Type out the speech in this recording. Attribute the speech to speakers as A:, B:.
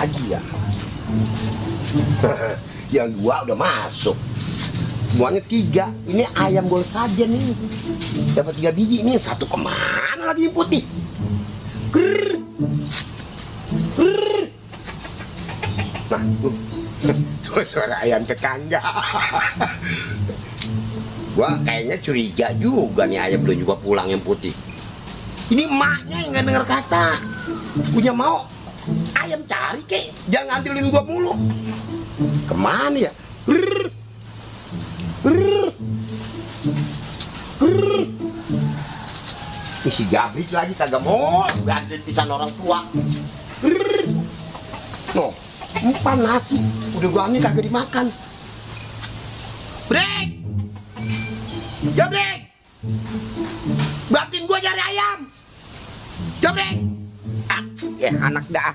A: lagi ya. Yang dua udah masuk. Semuanya 3. Ini ayam gol saja nih. Dapat 3 biji. Ini satu kemana lagi yang putih? Grrr. Grrr. Nah, tuh suara ayam tetangga. Gua kayaknya curiga juga nih ayam belum juga pulang yang putih. Ini emaknya yang nggak dengar kata. Punya mau ayam cari kek, jangan ngandelin gua mulu. Kemana ya? Grrr. Grrr. Grrr. Ini si Gabrik lagi kagak mau ganti pisan orang tua. Grrr. No, umpan nasi udah gua ambil kagak dimakan. Brek, Jabrek, bantuin gua cari ayam. Jabrek, ya anak dah.